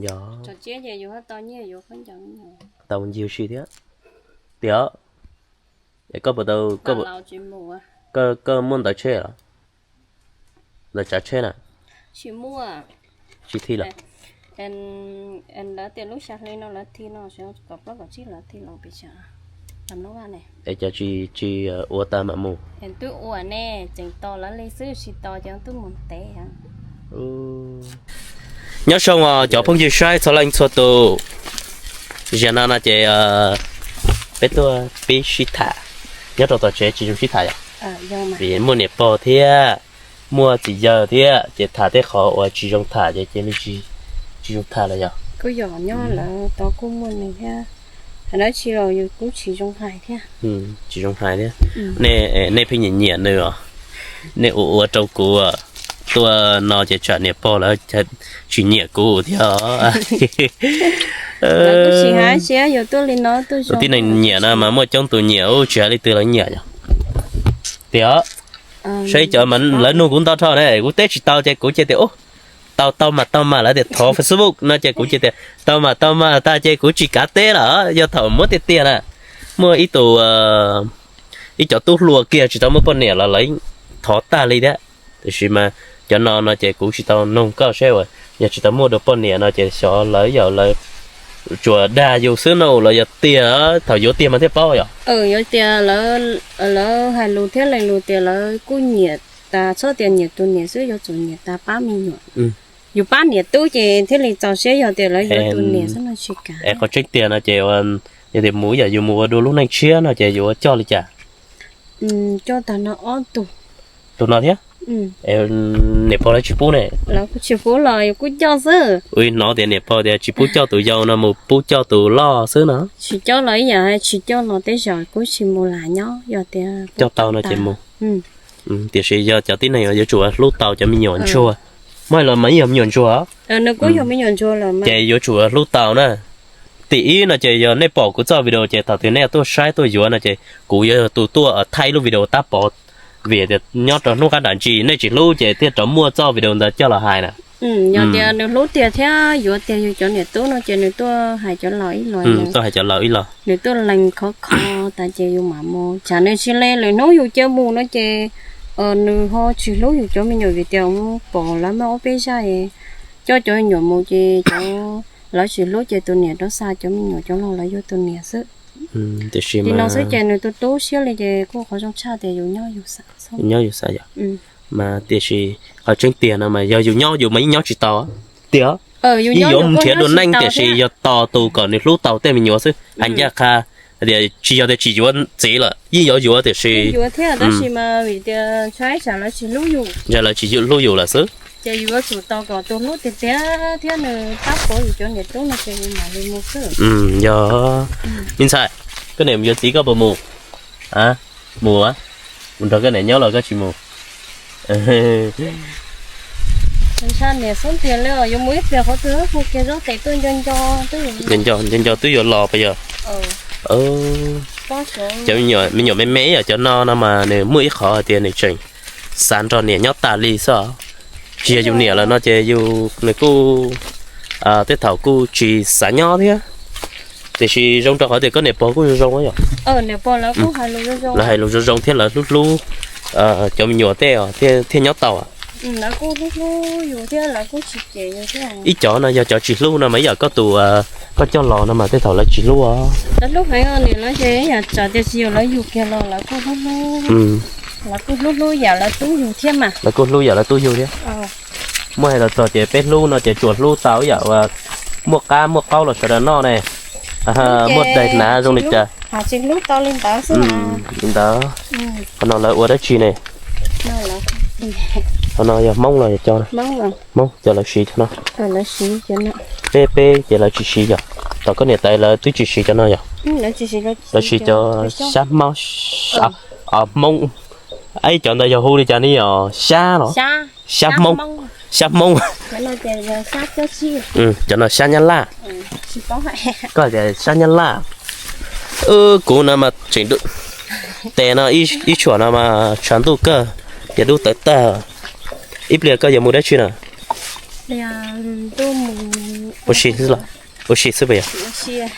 Yog tau ncig si thiab. Tias, koj puas tau, koj muaj ntawv tsheb los? Ntawv tsav tsheb na? Tsis muaj. Tsis thi lawm. Es cas tsis, tsis ua tag mam mus? Nyob zoo os cov phooj ywg saib txhua leej txhua tus. Zaum no no ces peb tuaj pib sib tham. Nyob rau tom tsev tsis zoo sib tham yom? Vim muaj niam pog thiab, muaj txiv yawg thiab ces tham tej qhov uas tsis zoo tham ces cia li tsis zoo tham lawm yom? Kuj yog nyob lawv tod kuj muaj neeg thiab, thaum dab tsi los yus kuj tsis zoo hais thiab. Tsis zoo hais thiab. Nej, nej pheej nyiam nyiam nws os. Nej ua ua rau kuv tuaj no ces tsam niam pog lawv tsis nyiam kuv thiab. Tib neeg nyiam no mas muaj coob tus nyiam, tsis hais leej twg los nyiam yom. Tias, saib cov mas lawv nug kuv ntau dhau ne, kuv teb tsis tau ces kuv cia tias, tau tau mas tau mas, lawv tias thov Facebook no ces kuv cia tias tau mas tau mas tag ces kuv tsis kav teb lawm, yog thaum muab tiag tiag na. Muaj ib tus, ib cov tub hluas kiag tsis tau muaj poj niam los lawv thov tag li thiab. Tiam sis mas cov no no ces kuv tsis tau nug koj seb uas yog tsis tau muaj dua poj niam no ces xyov lawv yog lawv tsuas dag yus xwb no los yog tiag, thaum yuav tiag mas thiaj paub yom. Lawv hais lus thiab lees lus tias lawv kuj nyiam tas, txhob tias nyiam tus niam xwb, yuav tsum nyiam tas pab me nyuam. Yus pab niam tub ces thiaj li txaus siab, yog tias lawv yuav tus niam xwb no tsis kam. Es qhov tseeb tiag no ces yog tias mus yam yus mus ua dua lub neej tshiab no ces yuav coj li cas? Coj tag no ob tug. Tus no thiab? Niam pog lawv tsis pub ne? Lawv kuj tsis pub los yus kuj coj xwb. Ua hnov tias niam pog tias tsis pub coj tus yau no mus, pub coj tus loj xwb no. Tsis coj los ib yam, tsis coj los tej zaum kuj tsis mus lam nyob, yog tias coj tau no ces mus. Tiam sis yog cov tib neeg yuav tsum hlub tau cov me nyuam ntsuag. Muaj hais los mas ib yog me nyuam ntsuag. Ces yuav tsum hlub tau na. Tim ib no ces yog nej pom kuv txoj video ces thaum twg nej tuaj saib tuaj yuav no ces kuv yuav yog tus tuaj thaij lub video tab pov, vim tias nyob rau hnub qab dam ntsis nej tsis hlub ces thiaj rov muaj txoj video ntawd coj los hais na. Yog tias nws hlub tiag thiab yuav tiag yus cov niam tub no ces nws tuaj hais cov laus ib los, tuaj hais cov laus ib los, nws tuaj lees khov kho tas ces yus mam mus. Tsam nws tsis lees, lwm hnub yus cia mus no ces nws ho tsis hlub yus cov me nyuam vim tias pom lawv muaj ob peb zaj, coj cov me nyuam mus ces cov, lawv tsis hlub ces tus niam rov xa cov me nyuam, cov laus lawv yuav tus niam xwb. Tiam sis li no xwb ces nws tu tu siab li ces kuj qhov zoo tshaj tias yus nyob yus xav. Nyob yus xav yom. Mas tiam sis qhov tseeb tiag no mas yog yus nyob yus mas yeej nyob tsis tau tiag. Yeej yuav mus nrhiav dua neej tiam sis yog tos tus kom nws hlub tau tej me nyuam xwb. Hais ncaj qha tias tsis yog tias tsis yuav txiv lawm, yeej yuav yuav tiam sis yuav thiab, tab sis mas vim tias ntshai tsam lawv tsis hlub yus, ntshai lawv tsis hlub yus lawm xwb. Ces yus yuav tsum tos kom tus hlub tiag tiag thiab nws pab pov yus cov niam tub no ces yus mam li mus xwb. Yog me ntxhais, koj niam mus yuav txiv koj puas mus? Mus, mus nrog koj niam nyob los koj tsis mus? Ntshai niam xub ntiag li os, yuav mus ib pliag qhov twg hu kiag zaub tes tuaj nco nco, nco nco twb yuav los pas yog. Cov me nyuam me me yom, cov no no mas nws muaj ib qhov hais tias nws tseem xav nrog niam nyob tas li xwb. Tsis yog yus niam lawm no ces yus, nws kuj tej thaum kuj tsis xav nyob thiab. Tiam sis zoo rau qhov tias koj niam pog kuj zoo zoo yom. Lawv hais lus zoo zoo thiab lawv hlub hlub cov me nyuam tej thiaj nyob tau. Ib cov no yog cov tsis hlub no mas ib yam koj tus, koj coj los no mas tej thaum lawv tsis hlub. Lawv hlub heev, niam lawv ces yam tsam tias tsis yog lawv yug kiag los lawv kuj hlub hlub, lawv kuj hlub hlub yam lawv tub yug thiab mas. Lawv kuj hlub yam lawv tub yug thiab. Muaj hais los txog ces peb hlub no ces tsuas hlub tau ib yam uas muaj qab muaj qaub los sawv daws noj ne, muaj daig hnav zoo li cas. Tsis hlub tau li ntawd xwb. Li ntawd. Qhov no lawv ua dab tsi ne? Qhov no yog Hmoob los yog cov, Hmoob cov lawv siv cov no. Peb, peb ces lawv tsis siv yom. Tom koj niam tais lawv twb tsis siv cov no yom. Lawv siv cov xyab Hmoob, Hmoob. Cov ntawd yog hu li cas ne, yog xyab los? Xyab Hmoob. Xyab Hmoob. Cov no xyab Nyab Laj. Koj tias xyab Nyab Laj. Kuv no mas tseem, tes no ib tshuam no mas tshav ntuj kawg, ces dub tawv tag. Ib pliag koj yuav mus dab tsi na? Ua si xwb los? Ua si xwb puas yog?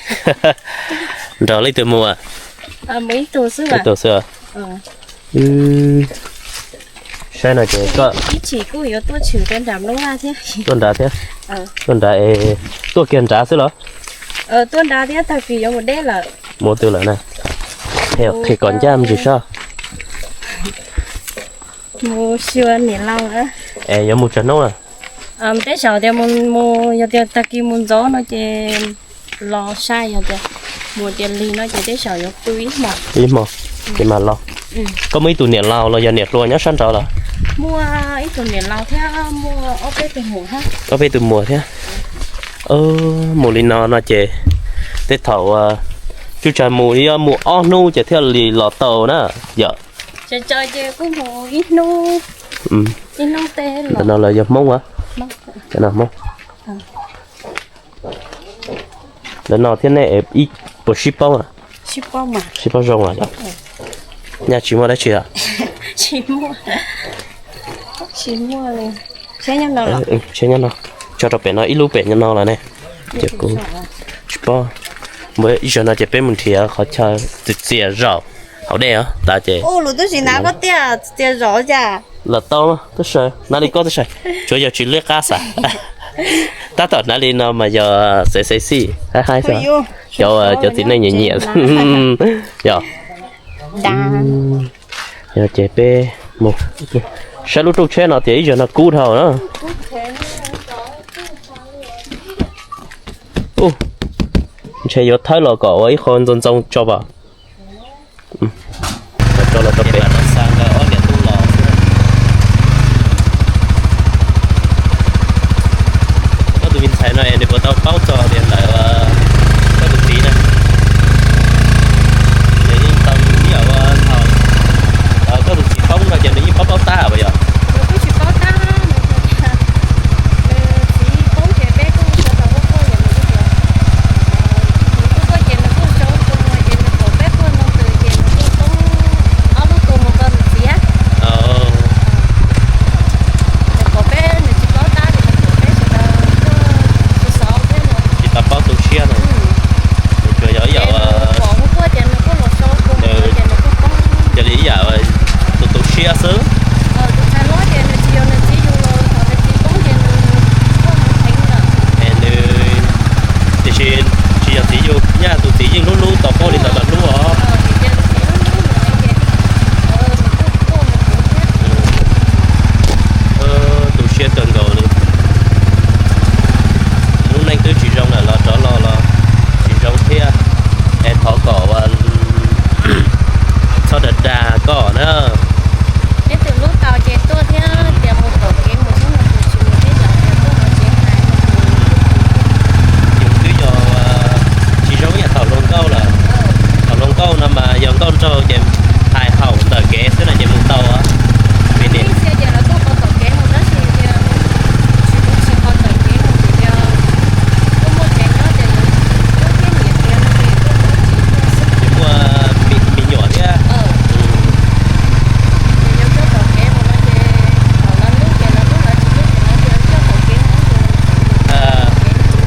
Nrog leej twg mus? Ib tug xwb. Saib no ces koj tuaj nrad thiab. Tuaj nrad es tuaj kiag nrad xwb los? Mus twg lawm na? Qhia kom ncaj me ntsis sob. Es yuav mus tsawg hnub na? Tej zaum tias mus, yog tias tag kis mus ntxov no ces los sai, yog tias mus tias lig no ces tej zaum yuav pw ib hmo. Ib hmo ces mam los. Koj muaj ib tug niam laus los yog niam hluas nyob sab nraud los? Muaj ib tug niam laus thiab muaj ob peb tug muam thiab. Mus li no no ces tej thaum twb tsav mus, yuav mus ob hnub ces thiaj li los tau na yom. Ntawm no los yog Hmoob a? Cov no Hmoob. Lawv no thiab nej puas sib paub? Sib paub zoo los? Nyaj tsis muaj dab tsi los? Tsis muaj. Tso rau pem no, ib lub pem no los ne. Ces kuv tsis paub. Ib zaug no ces peb mus nrhiav qhov chaw txias zaum hauv dej os tas ces. Los tau, tub saw, nab li koj tub saw, tsuav yog tsis liab qab xav. Tab tom nab li no mas yog xev xev xij haib haib xwb, cov, cov txiv neej nyiam nyiam xwb. Yog, yog ces peb mus saib lub rooj tsheb no tias ib zaug no kub dhau na. Ntshe yuav thawb los kom ua ib qho ntxoov ntxoo tso pom. Tso los rau pem. Koj tus me ntxhais no es nws puas tau paub txog tias ntawm koj tus txiv na? Nws yeej tau ib yam ua thaum koj tus txiv poob no ces nws yeej paub paub tab puas yog? Tsis tau paub tu siab no. Nws tsuas yog ib yam, cia li ib yam tus tu siab xwb. Es nws tiam sis tsis yog txiv yug, nyaj tus txiv yeej hlub hlub tau poob li ntawd los hlub os. Tu siab kawg nkaus li. Lub neej twb tsis zoo lawm los rov los los tsis zoo thiab. Es thov kom txhob dag dag koj na. Yus twb yog tsis zoo ib yam thaum hluas nkauj lawm. Thaum hluas nkauj no mas yog nkauj nraug ces hais haum ntawm kev xwb no ces mus tau. Vim tsis muaj me nyuam thiab.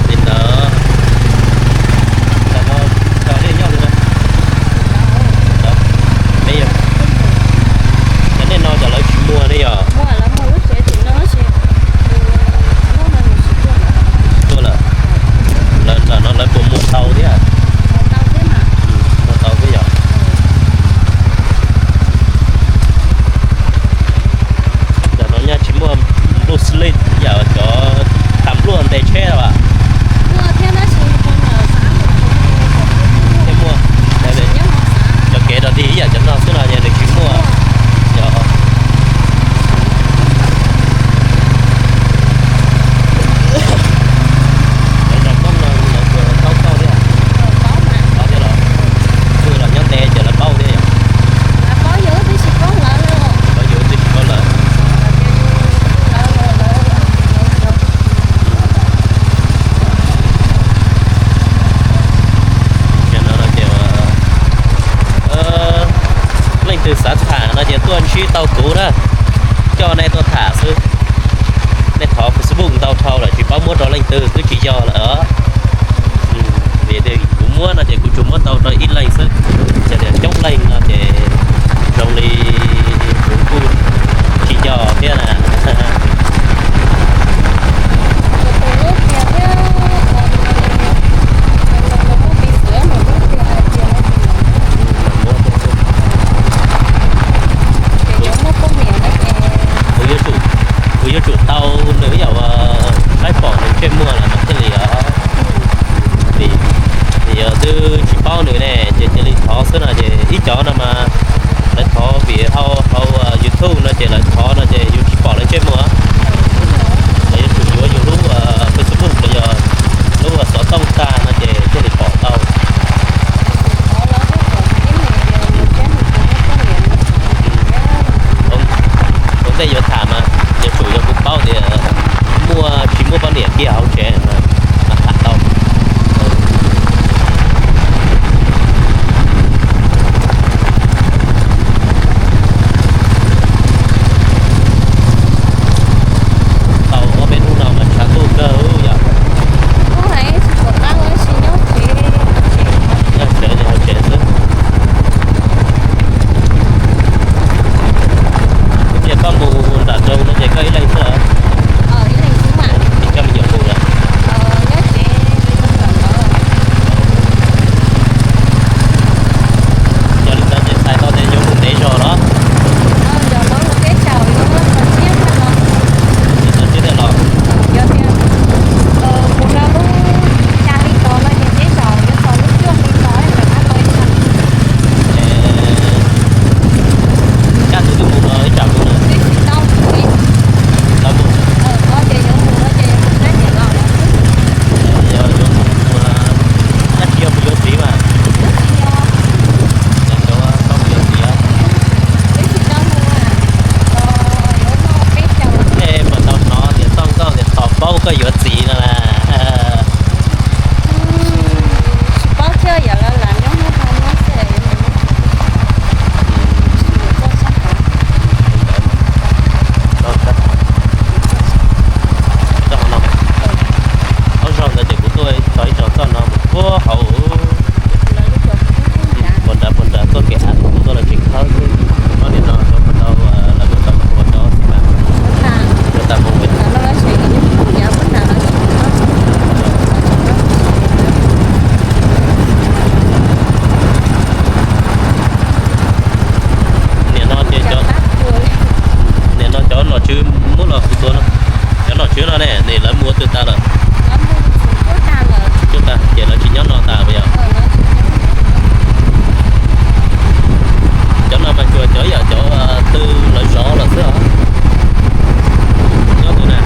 Li ntawd, ntawm no cov dej nyob li no, cov dej no cov lawv tsis muag ne yom? Tuaj lawm, lawv ntawm no lawv puas muag tau thiab? Muag tau thiab yom? Cov no nyaj tsis muaj npluj xwb li yam cov tas npluaj ntes tsheb los? Thiaj muaj. Cov kev rau dig ib yam cov no xwb no ces nws tsis muaj. Cov zos Hmoob no lawv puas paub txog thiab? Paub thiab los? Twb los nyob ntev ces lawv paub thiab yom? Paub yus twb tsis paub lawv. Ces no no ces leej twg xav tham no ces tuaj ntsib tau kuv na, coj nej tuaj tham xwb. Nej thov Facebook ntau dhau twg twb tsis yog lawm. Vim tias kuv muab no ces kuv tsuas muab tau rau ib leeg xwb, ces tias coob leej no ces zoo li kuv kuj tsis yog thiab na. Kuv yuav tsum, kuv yuav tsum tau nws ib yam uas saib pom nws ntsej muag lawm mas thiaj li os. Vim yog twb tsis paub nws ne ces cia li thov xwb no ces ib cov no mas lawv thov vim hauv, hauv YouTube no ces lawv thov no ces yus tsis pom lawv ntsej muag. Lawv yuav tsum yuav yus lub Facebook los yog lub xov tooj tag no ces thiaj li pom tau. Ua ntej yuav tham mas yuav tsum yog kuv paub tias muaj tsis muaj poj niam kiag hauv tsev mas tham tau. Tau ob peb hnub no mas tshav ntuj kawg yom. Nyob tsev li hauv tsev xwb. Ib pliag koj mus nram zoov no ces koj ib leeg xwb los? Tsis coj me nyuam mus lawm? Yog li ntawd ces txhais tau tias yuav mus ntev zog los? Txog tsiab thiaj los. Kaj ntug twb mus los ib tsam mus na? Tau mus. Yog yuav mus, dab tsi yog mus yuav txiv mas? Yog cov tau mus yuav txiv. Tej mas tau hnov tias txoj nkauj tias tos paub koj yuav txiv no las. Ob zaug ntawd ces kuv tuaj txog ib zaug txoj no mus puag hauv puag nrad, puag nrad txoj kev av tuaj los tsis khawb xwb. Ob niag no rau puag tau, lawv mus tau ua rau xi mas, ua tau mus. Nim no ces cov, nim no cov nom tswv muab los kuv tua no, cov nom tswv no ne, nim lawv mus ua twg tas lawm? Cov tas ces lawv tsis nyob no tas puas yog? Cov no mas tsuas cov yam cov twg lawv zov lawm xwb os. Nyob twg na?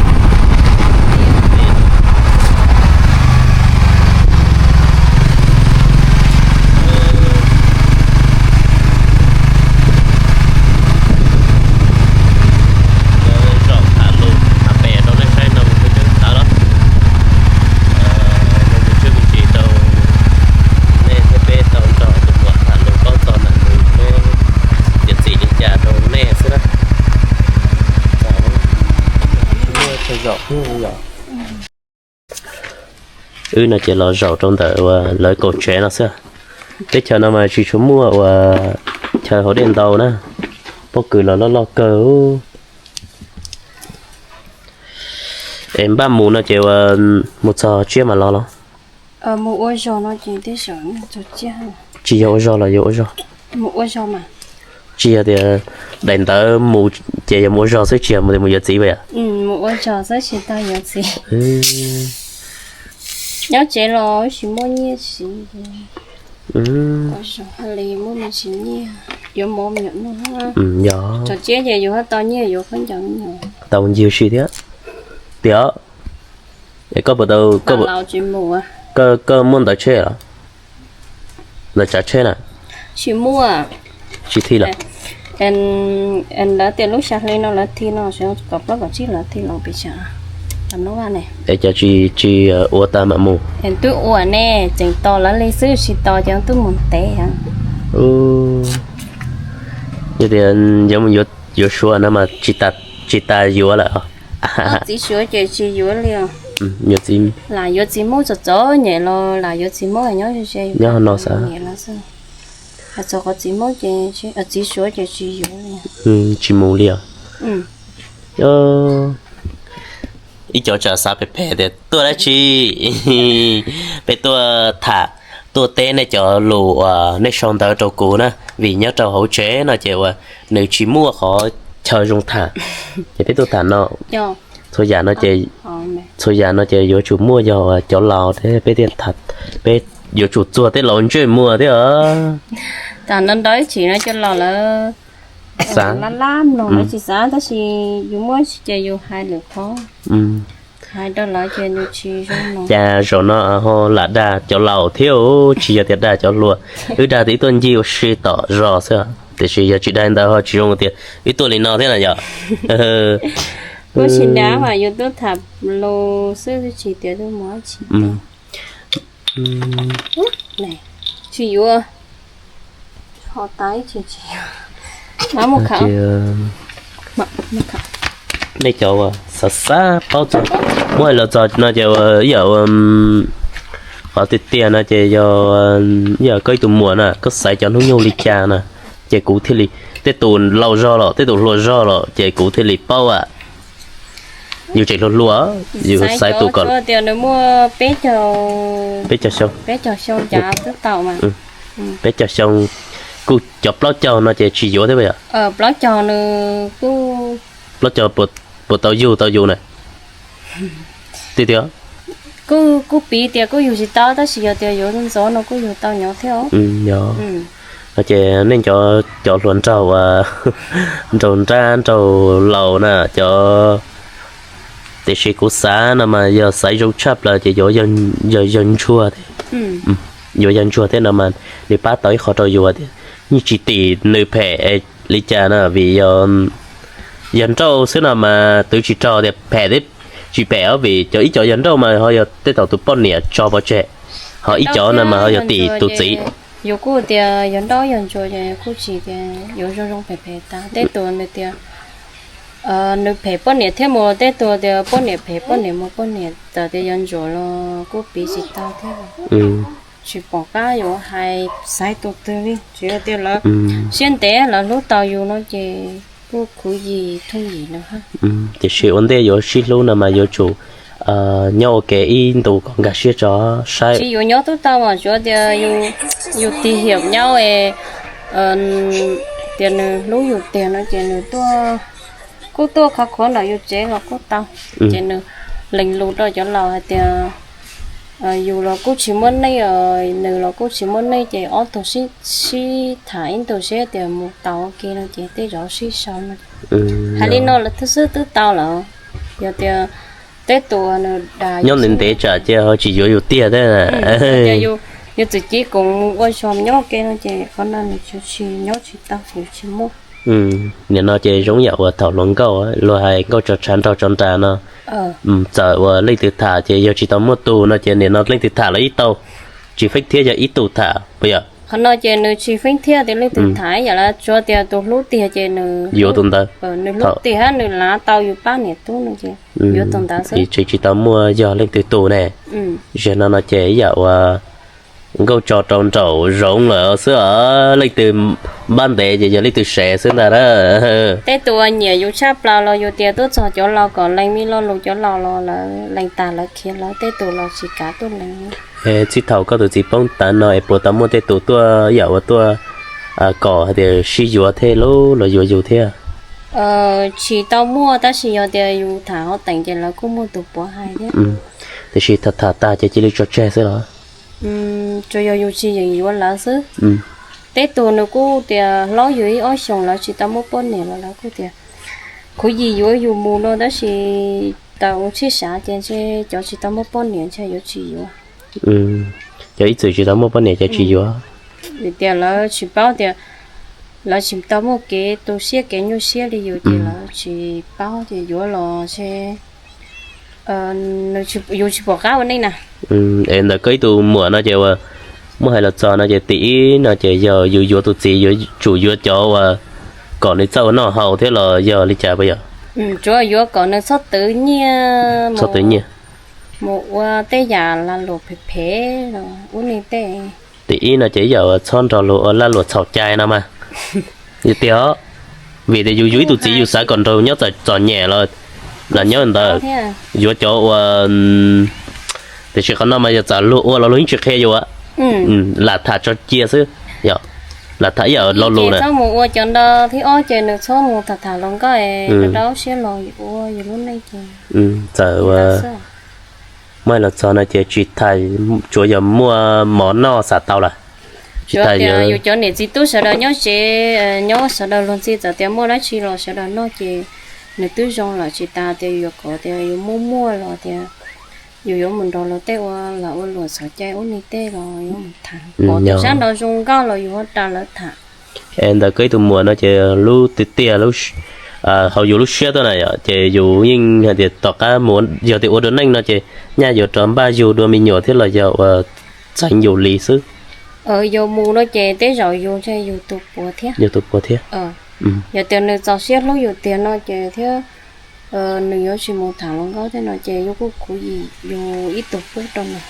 Zaum tham lus tham pem rau nej saib no kuv tseem xav los, kuv tseem tsis tau, nej thiab peb tau nrog tus muam tham lus paub txog ntawm nws lub yuav txiv li cas rau nej xwb na. Wb no ces los zaum rau ntawm uas lawv kaum tsev no xwb. Teb chaws no mas tsis tshua muaj uas chaw haus dej ntau na, pob kws los loj loj kawg. Es npaj mus no ces uas mus txog tsiab mas los los? Tsis yog ua zog los yog ua zog? Tsis yog tias daim ntawv mus ces yog mus ua zog xwb, tsis yog mus yuav txiv puas yog? Nyob tsev los tsis muaj nyiaj siv. Li muaj me ntsis nyiaj yuav mov me nyuam noj. Yog tseem tshiab ces yus ho tau nyiaj yuav khaub ncaws me nyuam. Tau ncig si thiab. Tiam, koj puas tau, koj muaj ntawv tsheb los? Ntawv tsav tsheb na? Tsis muaj. Tsis thi lawm? Lawv tias lub xya hli no lawv thi no, kaum plaub kaum tsib lawv thi los pes tsawg? Es cas tsis ua tag mam mus? Twb ua ne, tseem tos lawv li xwb, tsis tos ces twb mus ntev. Yog tias yuav mus yuav suav no mas tsis tas yuav lawm. Txiv suav ces tsis yuav li os. Lam yuav txiv Hmoob txom txom nyem los lam yuav txiv Hmoob nyob ze ze, nyob no xav. Txog qhov txiv Hmoob ces, txiv Suav ces tsis yuav li. Tsis mus li os. Ib cov tsam xav phem phem tias tuaj dab tsi, peb tuaj tham, tuaj teb nej cov lus uas nej sau ntawv rau kuv na, vim nyob rau hauv tsev no ces uas nws tsis muaj qhov chaw zoo tham, ces peb tuaj tham no. Txhua yam no ces, txhua yam no ces yuav tsum muaj yog cov laus thiab peb thiaj tham, peb yuav tsum txuag tej laus ntsej muag thiab os. Tham no ntau ib chim no cov laus lawv xav lab lab mloog lawv tsis xav, tab sis yus muaj ces yus hais lwm qhov, hais rau lawv ces nws tsis zoo no. Cas zaum no ho lam dag cov laus thiab, tsis yog tias dag cov hluas, wb dag tias wb tuaj ncig ua si tom zos xwb, tiam sis yog tsis dag li ntawd ho tsis zoo tias wb tuaj li no thiab na yom. Kuj tsis dag mas yus tuaj tham lus xwb, tsis tias tuaj mus tsis tsis yuav, ho tas ib tsis yuav. Nej cov uas xav xav paub txog, muab hais los txog no ces ib yam qhov tiag tiag no ces yog, ib yam koj ib tug muam na, koj xaiv cov hnub nyoog li cas na, ces kuv thiaj li, tej tus laus zog los tej tus hluas zog los ces kuv thiaj li paub a. Yus tseem hluas hluas, yus xaiv tus kom tias nws muaj peb caug, peb caug xyoo, peb caug xyoo cas twb tau mas. Peb caug xyoo, kuj cov plaub caug no ces tsis yuav thiab yom. Plaub caug nws kuj, plaub caug puas tau yug tau yus na? Tiag tiag. Kuj piv tias kuj yug tsis tau, tab sis yog tias yuav ntxov no kuj yug tau nyob thiab. Yog no ces nej cov, cov hluas nraug, nraug nrab nraug laus na cov, tiam sis kuv xav no mas yog xaiv zoo tshaj plaws ces yuav yog ntsuag, yuav yog ntsuag thiab no mas nws pab tau ib qho rau yus tias yeej tsis tim nws phem li cas na, vim yog nrauj xwb no mas twb tsis raug tias phem thiab tsis phem os, vim cov ib cov yog nrauj mas ho yog tej thaum tus poj niam tso pov tseg, ho ib cov no mas ho yog tim tus txiv. Yus kuj tias yog nrauj yog ntsuag ces kuj tsis tias yuav zoo zoo phem phem tas, tej tus nws tias nws phem poj niam thiab mus, tej tus tias poj niam phem poj niam mus, poj niam txawm tias yog ntsuag los kuj piv tsis tau thiab. Tsis pom qab yuav hais xaiv tus twg li, tsuas yog tias lawv siab ntev lawv hlub tau yus no ces kuj khuv yim thooj yim no. Tiam sis ua ntej yuav sib hlub no mas yuav tsum nyob ua ke ib ntus kom nkag siab tso saib. Tsis yuav nyob twb tau mas tsuas tias yus tig hiam nyob es tias nws hlub yus tiag no ces nws tuaj, kuj tuaj khov khuav ntawm yus tsev los kuj tau. Ces nws lees lus rau cov laus hais tias yus los kuj tsis muaj neej, nws los kuj tsis muaj neej, ces ob tug sib tham ib ntus seb tias mus tau ua ke no ces tej zaum sib sau no. Hais li no lawv twb xwb twb tau lawm. Yog tias tej tus nws dag nyob ntev ntev tsam ces ho tsis yuav yus tiag thiab. Yus txwm cia koom mus ua zog nyob ua ke no ces qhov no nws tsis nyob tsis tau, yus tsis muaj. Nim no ces zoo yam uas thaum hluas nkauj luag hais nkauj tso tshav nraug tso nras no, txawm uas leej twg tham ces yog tsis tau muaj tus no ces nim no leej twg tham los ib tau, tsis feeb thiab yog ib tug tham puas yog? Qhov no ces nws tsis feeb thiab tias leej twg tham ib yam, lawv tsuas tias tus hlub tiag ces nws yuav tus ntawd, nws hlub tiag thiab nws lav tau yus pab niam tub no ces yuav tus ntawd xwb. Tsis, tsis tau muaj yog leej twg tus ne. Zaum no no ces ib yam uas nkauj tso rau nraum zoov lawm xwb os, leej twg npab ntev ces yog leej twg sev xwb ntag na. Tej tus uas nyiam yus tshaj plaws los yus tias tuaj txog cov laus kom lees me lo lus cov laus los lawv lees tas lawv khiav lawm, tej tus los tsis kav tuaj lees. Txij thaum koj tus txiv poob tav no es puas tau muaj tej tus tuaj yam uas tuaj kom hais tias sib yuav thiab los yuav yus thiab? Tsis tau muaj, tab sis yog tias yus tham hauv teem ces lawv kuj muaj tus puav hais thiab. Tiam sis tham tham tag ces cia li tso tseg xwb los? Tsuas yog yus tsis yeem yuav lawv xwb. Tej tus nws kuj tias hlob yus ib ob xyoos lawv tsis tau muaj poj niam los lawv kuj tias khuv yim yuav yus mus no, tab sis tau ua tshij sav ces ntshe cov tsis tau muaj poj niam ntshe yuav tsis yuav. Cov ib txwm tsis tau muaj poj niam ces tsis yuav. Vim tias lawv tsis paub tias lawv tsis tau muaj kev tu siab kev nyuaj siab li yus ces lawv tsis paub ces yuav los ntshe yus tsis pom qab ua neej na. Es ntawm koj ib tug muam no ces uas muab hais los txog no ces tim ib no ces yog yus yuav tus txiv yuav tsum yuav cov uas kom nws txawj ua noj haus thiab los yog li cas puas yog? Tsuas yuav kom nws txhob twv nyiaj, txhob twv nyiaj. Mus ua tej yam lag luam phem phem los ub li tej. Tim ib no ces ib yam txhob nrog luag ua lag luam txhaum cai no mas. Tiag, vim tias yus yug ib tug txiv yus xav kom nraug nyob txom nyem los nyob ntawd, yuav cov ua, tiam sis qhov no mas yog txawm luag ua los luag yeej tsis qhia yus, lam tham tso cia xwb, lam tham ib yam lo lus na. Txhob mus ua cov nto thib ob ces nws txhob mus tham tham hluas nkauj, rau siab los ua yus lub neej ces txawm ua muaj los txog no ces tsis tham, tsuav yog muaj mov noj xav tau lawm. Tsis tham, yus cov niam txiv tub sawv daws nyob tsev, nyob sawv daws luag ntxhi, txawm tias muaj dab tsi los sawv daws noj ces nws twb zoo lawm, tsis tas tias yus yuav kom tias yus muaj muaj los tias yus yuav mus nrog luag tej ua lag ua luam txhaum cai ub ni tej los yuav mus tham, pom tus sab nraud zoo nkauj los yus ua rau lawv tham. Es ntawm koj ib tug muam no ces lub tiag tiag hauv yus lub siab tuaj na yom, ces yus yeej hais tias tom qab mus yog tias ua dua neej no ces nyaj yuav rov npaj yug dua me nyuam thiab los yog ua txeev yus li xwb. Yus mus no ces tej zaum yus ntshe yus tus puav thiab, yus tus puav thiab. Yog tias nws txaus siab hlub yus tiag no ces thiab nws yuav tsis mus tham hluas nkauj thiab no ces yus kuj khuv yim yus ib tug pub rau nws.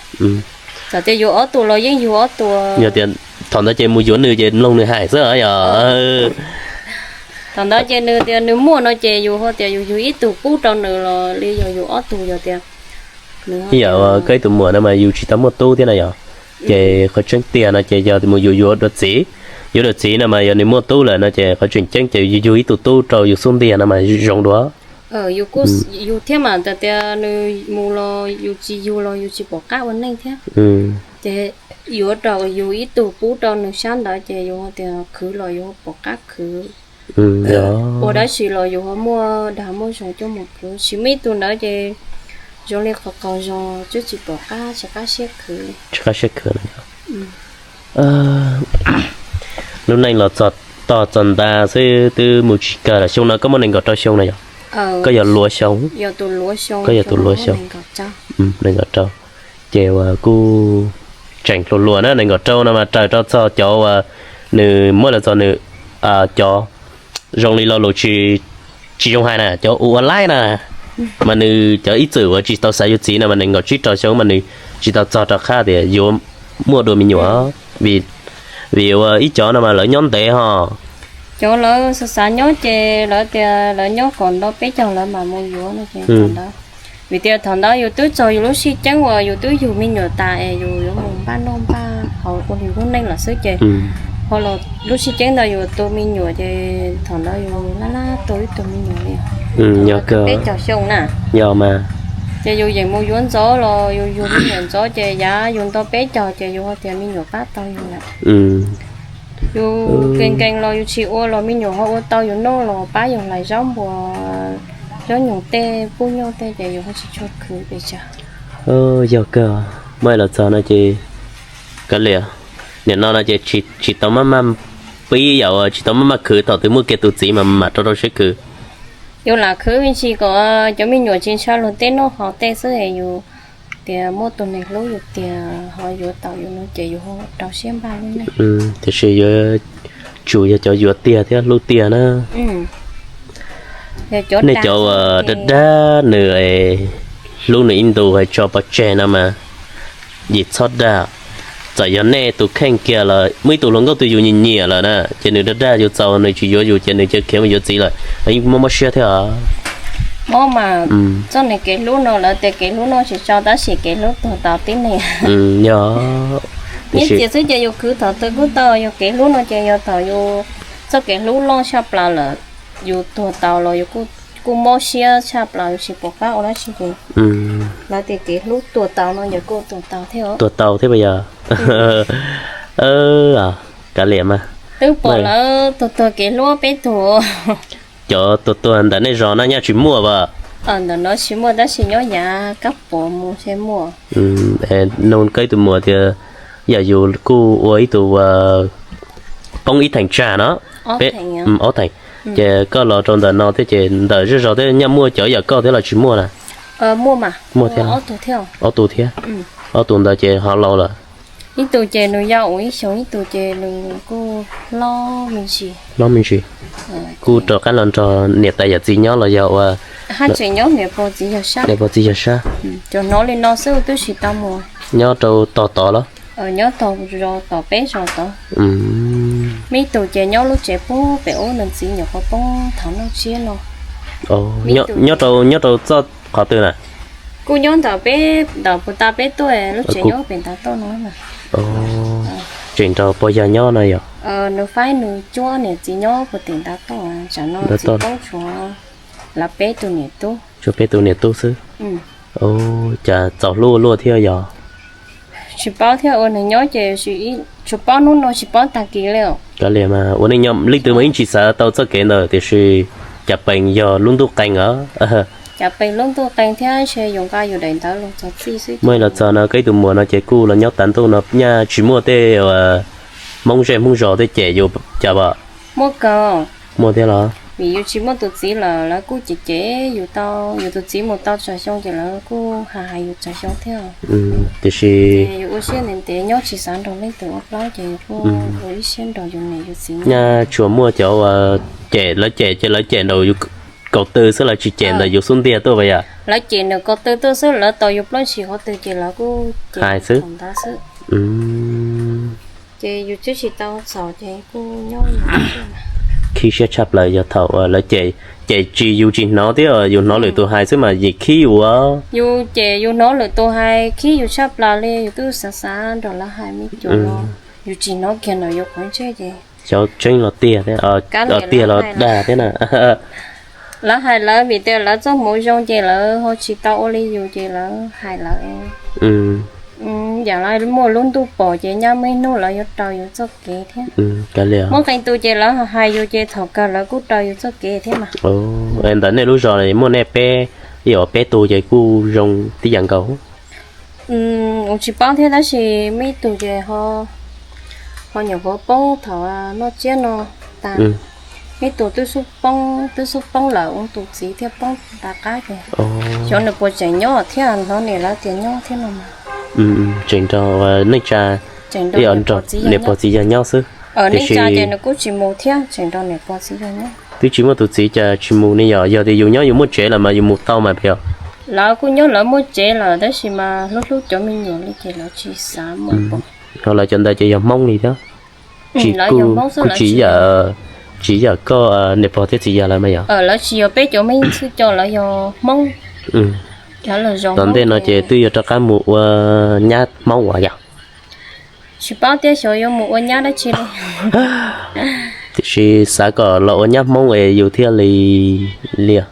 Txawm tias yus ob tug los yeej yus ob tug. Yog tias thaum ntawd ces mus yuav nws ces mloog nws hais xwb yog. Thaum ntawd ces nws tias nws muaj no ces yus ho tias yus yug ib tug pub rau nws los li yog yus ob tug yog tias. Yam koj ib tug muam no mas yus tsis tau muaj tub thiab na yom, ces qhov tseeb tiag no ces yog mus yuav yuav dua txiv, yuav dua txiv no mas yog nws muaj tub lawm no ces qhov tseem ceeb ces yus yug ib tug tub rau yus xub ntiag no mas zoo dua. Yus thiab mas tias nws mus los yus tsis yug los yus tsis pom qab ua neej thiab. Ces yuav rau yus ib tug pub rau nws sab ntawd ces yus tias khwv los yus pom qab khwv. Ua dab tsi los yus ho muaj dag muaj zog coj mus khwv, tsis muaj ib tug ntawd ces zoo li qhov qaug zog twb tsis pom qab tsis qab siab khwv. Tsis qab siab khwv. Lub neej los txog tog txog nta xwb twb mus tsis kawg lawm. Xyoo no koj muaj nees nkaum rau xyoo no yog? Koj yog luav xyoo. Koj yog tus luav xyoo. Nees nkaum rau. Ces uas kuj tseem hluas hluas na, nees nkaum rau no mas raws rau txog cov uas nws muab los txog nws cov zoo li lo lus tsis zoo hais na, cov ua ua laib na, mas nws cov ib txwm uas tsis tau xav yuav txiv no mas nees nkaum tsib rau xyoo mas nws tsis tau txog rau qhab tias yuav muaj dua me nyuam. Vim, vim ua ib cov no mas lawv nyob ntev ho. Cov lawv xav xav nyob ces lawv tias lawv nyob kom nto peb caug lawv mam mus yuav no ces thaum ntawd, vim tias thaum ntawd yus twb txog yus lub sij ceeb uas yus twb yug me nyuam tas es yus yuav mus npaj noj npaj haus ua yus lub neej lawm xwb ces ho los lub sij ceeb ntawd yus tu me nyuam ces thaum ntawd yus laj laj tu ib tug me nyuam li. Yog peb caug xyoo na. Yog mas. Ces yus yeem mus yuav ntxov los yus yug me nyuam ntxov ces yav yus nto peb caug ces yus ho tias me nyuam pab tau yus lawm. Yus nkees nkees los yus tsis ua los me nyuam ho ua tau yus noj los pab yus hlais zaub npua, zaub nyoos tej pub nyuj tej ces yus ho tsis tshua khwv pes tsawg. Yog kawg, muaj los txog no ces kav liam, nim no no ces tsis tau maj maj pib yam uas tsis tau maj maj khwv, thaum twg muaj kiag tus txiv mas mam rau rau siab khwv. Yus lam khwv me ntsis kom cov me nyuam tsis ntshaw luag tej noj haus tej xwb es yus tias muaj tus neeg hlub yus tiag ho yuav tau yus no ces yus ho rau siab npaj lub neej. Tiam sis yuav tsum yog cov yuav tiag thiab hlub tiag na. Nej cov uas dag dag nws, hlub nws ib ntus hais tso pov tseg no mas, yim txhob dag. Txawm yog nej tus kheej kiag los muaj ib tug hluas nkauj twg yus nyiam nyiam lawm na, ces nws dag dag yus txaus nws tsis yuav yus ces nws cia khiav mus yuav txiv lawm, yeej mob mob siab thiab os. Mob mas, txoj niag kev hlub no lawv tias kev hlub noj tsis tso tab sis kev hlub tuag tau tib neeg. Yog, ib txhia xwb ces yus khwv thaum twg kuj tau, yog kev hlub no ces yog thaum yus txoj kev hlub loj tshaj plaws lawm, yus tuag tau los yus kuj mob siab tshaj plaws yus tsis pom qab ua dab tsi ces lawv tias kev hlub tuag tau no yus kuj tuag tau thiab. Tuag tau thiab puas yog? Kav liam mas. Twb pom lawv tuag tuag kev hlub peb tug. Cov tuag tuag ntawm nej zos no nyaj tsis muaj as? Ntawm no tsis muaj tab sis nyob yav kab puav mus thiaj muaj. Nug koj ib tug muam tias yam yus kuj ua ib tug poob ib theem tsag no, ob theem, ces koj los rau ntawm no thiab ces ntawm zej zos thiab nyaj muaj cov yam koj thiab los tsis muaj na? Muaj thiab, ob tug thiab. Ob tug ntawd ces ho laus lawm. Ib tug ces nws yau ua ib xyoos, ib tug ces nws kuj hlob me ntsis. Hlob me ntsis. Kuj rov qab los nrog niam tais yawm txiv nyob los yog ua? Haj tseem nyob niam pog txiv yawg sab. Niam pog txiv yawg sab. Cov hnov li no xwb twb tsis tau mus. Nyob rau tog tod los? Nyob tog zos tod peb zos tod. Mib tus ces nyob lub tsev pub pem ub, nws txiv nyuam qhuav poob thaum noj tsiab no. Nyob rau, nyob rau txoj qhov twg na? Kuj nyob ntawm peb, ntawm puag ta peb tuaj lub tsev nyob pem ntav toj no. Tseem nrog pog yawg nyob no yog? Nws faib nws cuab niam txiv nyob puag tim ntav toj, tsam no txiv poob tshuav lawv peb tus niam tub. Tshuav peb tus niam tub xwb. Cas txaus hlub ua luaj thiab yog? Tsis paub thiab, ua nws nyob ces tsis paub, hnub no tsis paub tag kis li. Kav liam mas ua neej nyob leej twg mas yeej tsis xav tau txoj kev ntawd tiam sis cas pees yog lub ntuj qee os. Cas pees lub ntuj qee thiab ntshe yus nqa yus daim ntawv los txog txij xwb. Muaj los txog no koj ib tug muam no ces kuj los nyob tas ntuj no nyaj tsis muaj tej Hmoob zej Hmoob zos tej cem yus cas pom? Muaj kawg. Muaj thiab los? Vim yus tsis muaj tus txiv lawm lawv kuj cem cem yus tau, yus tus txiv mus tau tsawg xyoo ces lawv kuj hais hais yus tsawg xyoo thiab. Tiam sis yus ua siab ntev ntev nyob tsis xav nrog leej twg ua plaub ces yus kuj ua ib siab nrog yus niam yus txiv nyob. Nyaj tsuas muaj cov uas cem, lawv cem ces lawv cem nraum yus kaum tw xwb, lawv tsis cem ntawm yus xub ntiag tuaj puas yog? Lawv cem nraum kaum tw tuaj xwb, lawv tau yus plaub ntsis qhov twg ces lawv kuj cem hais xwb. Thaum ntawd xwb. Ces yus twb tsis tau txhaum ces kuj nyob. Khib siab tshaj plaws yog thaum lawv cem, cem tsis yus tsis hnov thiab yus hnov lwm tus hais xwb mas yim khib yus. Yus cem yus hnov lwm tus hais khib yus tshaj plaws li, yus twb xav xav nrog lawv hais me cuam no, yus tsis hnov kiag ntawm yus qhov ntsej ces. Xyov tseeb los tiag thiab, tiag los dag thiab na. Lawv hais lawv vim tias lawv txoj hmoov zoo ces lawv ho tsis tau ua li yus ces lawv hais lawv. Yam li muaj lub ntuj pom ces nyaj muaj ib hnub lawv yuav raws yus txoj kev thiab. Muaj qee tus ces lawv hais yus ces thaum kawg lawv kuj raws yus txoj kev thiab mas. Ntawm nej lub zos muaj nej peb, ib yam peb tug ces kuj zoo tib yam nkaus. Kuv tsis paub thiab tab sis muaj ib tug ces ho nyuam qhuav poob thaum noj tsiab no tas. Muaj ib tug twb xub poob, twb xub poob lawm, ua tus txiv thiaj poob rov qab ces xyov nws puas tseem nyob thiab, hnov niam lawv tias nyob thiab no mas. Tseem nrog neej tsa, niam pog txiv yawg nyob xwb. Neej tsa ces nws kuj tsis mus thiab, tseem nrog niam pog txiv yawg nyob. Twb tsis muaj tus txiv cas tsis mus ne yom? Yog tias yus nyob yus muaj tsev lawm mas yus mus tau mas puas yog? Lawv kuj nyob lawv muaj tsev lawm tab sis mas hlub hlub cov me nyuam li ces lawv tsis xav mus. Ho lawv cov ntawd ces yog Hmoob li thiab. Tsis, kuj tsis yam, tsis yam koj niam pog thiab txiv yawg lawv mas yog. Lawv tsis yog peb cov Hmoob xwb, cov lawv yog Hmoob. Tom ntej no ces twb yuav rov qab mus ua nyab Hmoob uas yog? Tsis paub tias xyov yuav mus ua nyab dab tsi li. Tiam sis xav kom los ua nyab Hmoob es yus thiaj li liam.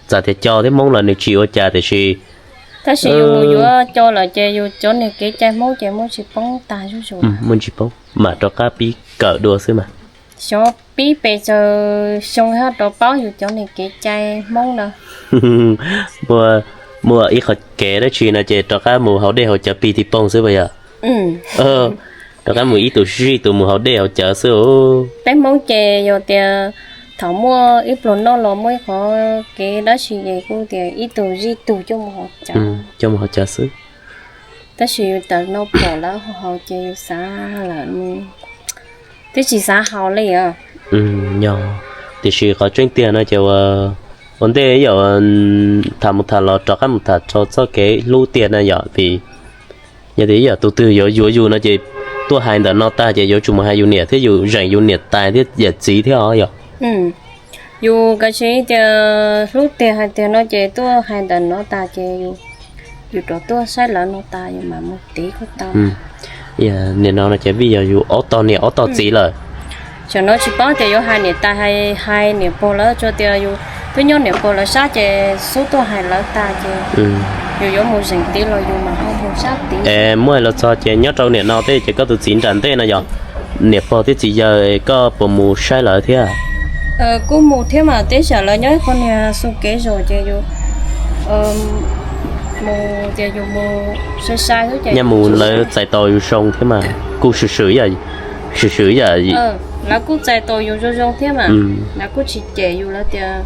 Txawm tias co thiab Hmoob los nws tsis ua cas tiam sis, tab sis yus mus yuav co lawm ces yus cov niag kev cai Hmoob ces muaj tsis poob tag zuj zus. Muaj tsis poob, mam rov qab pib kawm dua xwb mas. Xyov pib pes tsawg xyoo ho rov paub yus cov niag kev cai Hmoob na. Muaj, muaj ib qho kev dab tsi no ces rov qab mus haus dej haus cawv pig ti poog xwb puas yog? Rov qab mus ib tug zij tus mus haus dej haus cawv xwb. Peb Hmoob ces yog tias thaum muaj ib pluag noj los muaj ib qho kev dab tsi ces kuj tias ib tug zij tug coj mus haus cawv, coj mus haus cawv xwb. Tab sis yus tawm no pom lawv haus ces yus xav lawm, twb tsis xav haus li os. Yog, tiam sis qhov tseeb tiag no ces ua ntej yom, tham mus tham los rov qab mus tham rau txoj kev hlub tiag na yom, vim yog tias yam tus twg yuav yuav yus no ces tuaj hais ntawm no tag ces yuav tsum mus hais yus niam thiab yus zeem yus niam tais thiab yawm txiv thiab os yom. Yus kav tsij tias hlub tiag hais tiag no ces tuaj hais ntawm no tas ces yus rov tuaj saib lawv no tas yus mam mus tiv kuj tau. Nim no no ces vim yog yus ob tog niam ob tog txiv lawm. Tam no tsis paub tias yuav hais niam tais hais niam pog lawv, tsuas tias yus twb nyob niam pog lawv sab ces xub tuaj hais lawv tas ces yus yuav mus zeem tid los yus mam ho mus sab tid. Es muaj hais los txog ces nyob rau nim no tej ces koj tus txiv nram ntej no yog niam pog thiab txiv yawg koj puas mus saib lawv thiab? Kuj mus thiab mas, tej zaum lawv nyob ib qho niag xu kev zos ces yus mus tias yus mus sai sai xwb ces nyaj mus lawv txais tos yus zoo thiab mas kuj swm swm, swm swm yam. Lawv kuj txais tos yus zoo zoo thiab mas, lawv kuj tsis cem yus, lawv tias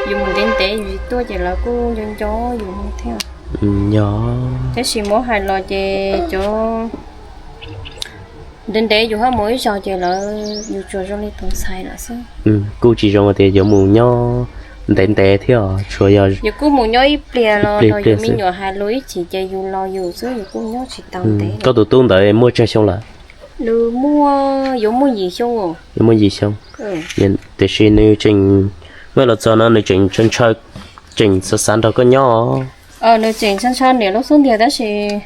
yus mus ntev ntev yus tsis tuaj ces lawv kuj nco nco yus thiab. Yog, tab sis muab hais los ces cov ntev ntev yus ho mus ib zaug ces lawv yus tsuas zoo li tus ntxhais lawm xwb. Kuj tsis zoo tias yuav mus nyob Ntev ntev thiab os, tsuas yog yus kuj mus nyob ib pliag los yus me nyuam hais lus ib chim ces yus los yus xwb, yus kuj nyob tsis tau ntev. Koj tus tub ntawd muaj tsawg xyoo lawm? Nws muaj, yuav muaj yim xyoo. Yuav muaj yim xyoo. Tiam sis nws tseem, muaj los txog no nws tseem ntshaw, tseem xav xav nrog koj nyob. Nws tseem ntshaw ntshaw niam lub xub ntiag tab sis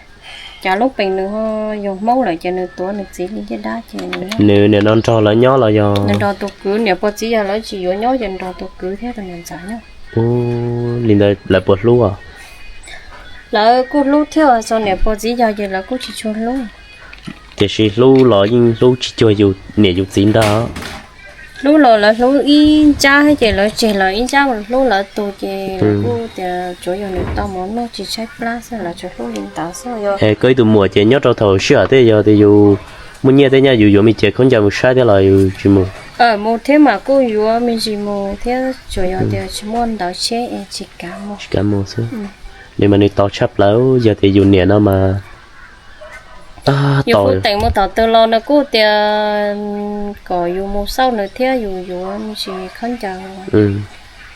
cas lub peem nws ho yog Hmoob lawm ces nws tuav nws txiv li caj dab ces nws nim no nrog lawv nyob los yog nws nrog tus kwv, niam pog txiv yawg lawv tsis yuav nyob ces nrog tus kwv thiab tus niam ntxawm nyob. Ua li ntawd lawv puas hlub os? Lawv kuj hlub thiab, txog niam pog txiv yawg ces lawv kuj tsis tshua hlub. Tiam sis hlub los yeej hlub tsis cuag yus niam yus txiv ntag. Hlub los lawv hlub ib ntsab thiab ces lawv tseg los ib ntsab, hlub lawv tus ces kuj tias tsuav yog nws tau mov noj tsis tshaib plab xwb, lawv tsuas hlub li ntawd xwb. Yog koj ib tug muam ces nyob rau thaum sij hawm tej yog tias yus muaj nyiaj tej nyaj yus yuav me cev khaub ncaws mus saib thiab los yus tsis mus? Mus thiab mas kuj yuav me ntsis mus thiab, tsuas yog tias tsis muaj ntawv tsheb es tsis kav mus. Tsis kav mus xwb. Nws mas nws tos tshaj plaws, yog tias yus niam no mas yus hu teem mus thaum twg los nws kuj tias kom yus mus xauj nws thiab yus yuav me ntsis khaub ncaws.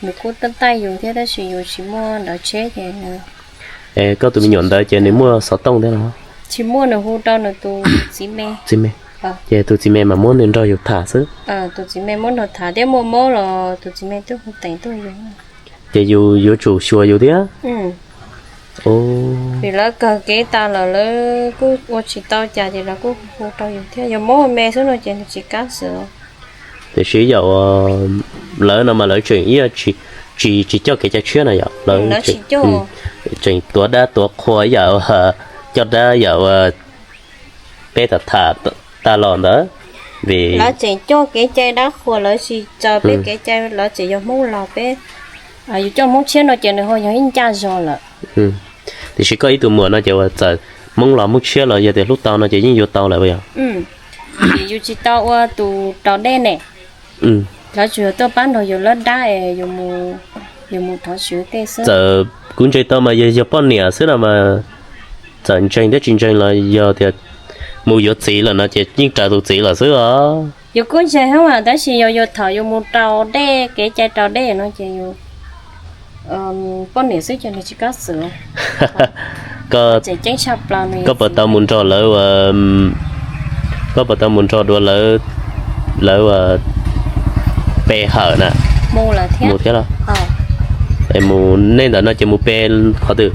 Nws kuj taij taij yus thiab tab sis yus tsis muaj ntawv tsheb ces nws... Es koj tus me nyuam ntawd ces nws muaj xov tooj thiab los? Tsis muaj, nws hu rau nws tus txiv me. Txiv me. Ces tus txiv me mas muab nws nrog yus tham xwb. Tus txiv me muab nrog tham thiab muaj mob los tus txiv me twb hu teem tuaj yus. Ces yus yuav tsum xyuas yus thiab. Vim lawv kawg kev tas lawm lawv kuj ua tsis tau cas ces lawv kuj hu rau yus thiab, yog mob me xwb no ces nws tsis kam xwb. Tiam sis yam lawv no mas lawv tseem ib yam tsis, tsis coj kev cai tshiab na yom, lawv tseem tuav dab tuav qhua ib yam coj dab yam peb tham tham tag los ntawd. Vim lawv tseem coj kev cai dab qhuas, lawv tsis txawj peb kev cai, lawv tseem yog Hmoob Lauj peb, yus coj Hmoob tshiab no ces nws ho yog ib ncaj zog lawm. Tiam sis koj ib tug muam no ces uas txawm Hmoob Lauj Hmoob tshiab los yog tias hlub tau no ces yeej yuav tau lawm yog? Vim yus tsis tau ua tus rau dej ne, lawv tsuas yog tuaj pab nrog yus lawv dab es yus mus thov tswv tej xwb. Txawm kuv ntseeg tau mas yog, yog poj niam xwb no mas txawm ntseeg thiab tsis ntseeg los yog tias mus yuav txiv lawm no ces yeej raws tus txiv lawm xwb os. Yus kuj ntseeg mas tab sis yog yus thaum yus mus rau dej, kev cai rau dej no ces yus poj niam xwb ces nws tsis kam xwb. Koj puas tau mus nrog lawv, koj puas tau mus nrog dua lawv, lawv pe hawm na? Mus thiab los? Mus nej ntawm no ces mus pe qhov twg?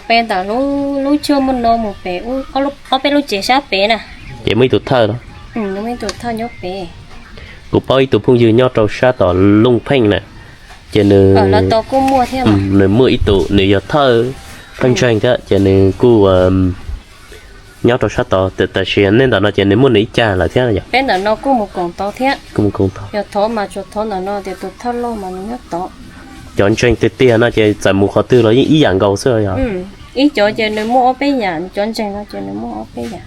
Pe ntawm lub, lub tsuas muaj no mus pem ob peb lub tsev sab pem na. Ces muaj ib tug thawj los? Kuv paub ib tug phooj ywg nyob rau sab tom Looj Pheej na, ces nws, nws muaj ib tug, nws yog thawj, thawj ntseeg thiab ces nws kuj nyob rau sab tod, tab sis nej ntawm no ces nws muaj nws ib cag lawm thiab yom? Peb ntawm no kuj mus koom tod thiab. Kuj mus koom tod. Yog thov mas tsuas thov ntawm no tias tus thawj loj mas nws nyob tod. Cov ntseeg tiag tiag no ces txawm mus qhov twg los yeej ib yam nkaus xwb yog? Ib cov ces nws muaj ob peb yam, cov ntseeg no ces nws muaj ob peb yam.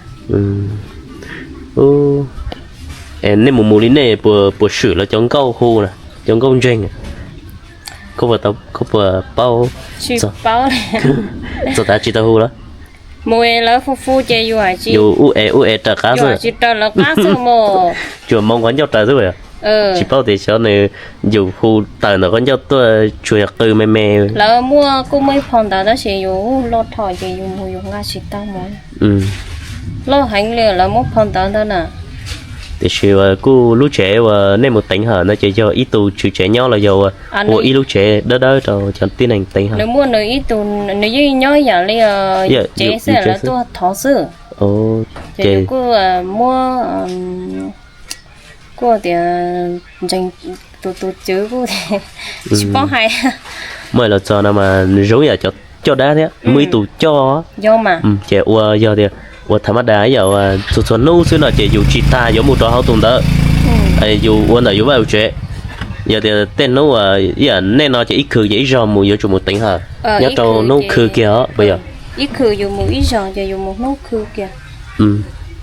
Nej mus mus li nej puas swm lawv cov nkauj hu na, cov nkauj ntseeg? Koj puas paub? Tsis paub. Txog tav tsis tau hu los? Mus es lawv hu hu ces yus hais tsis, yus ub es ub es raws qab xwb, tsis raws lawv qab xwb mus. Tsuas moo qhov ncauj raws xwb. Tsis paub tias xyov nws, yus hu tawm ntawm qhov ncauj tuaj tsuas yog qw me me. Lawv muaj, kuj muaj ib phau ntawv tab sis yus loj dhau ces yus mus yus nqa tsis tau mus. Loj heev li lawv muab phau ntawv ntawd na. Tiam sis kuj lub tsev uas nej mus teev hawm ntawd ces yog ib tug tswv tsev nyob los yog ua ib lub tsev dawb dawb rau cov tib neeg teev hawm? Nws muaj nws ib tug, nws yeej nyob ib yam li tsev xwb, lawv tuaj thov xwb. Ces kuj muab, kuj tias ntseeg tus, tus tswv kuj tsis paub hais. Muaj los txog no mas zoo yam cov coj dab thiab, muaj ib tug coj. Yog mas. Ces ua yog tias ua thaum mab da ib yam txhua txhua hnub xwb no ces yus tsis tas yuav mus rau hauv tus ntawd, yus ua ntawm yus vaj yus tsev. Yog tias tej hnub ib yam nej no ces ib khw ces ib zaug mus yuav tsum mus teev hawm nyob rau hnub khw kiag os puas yog? Ib khw yus mus ib zaug ces yus mus hnub khw kiag.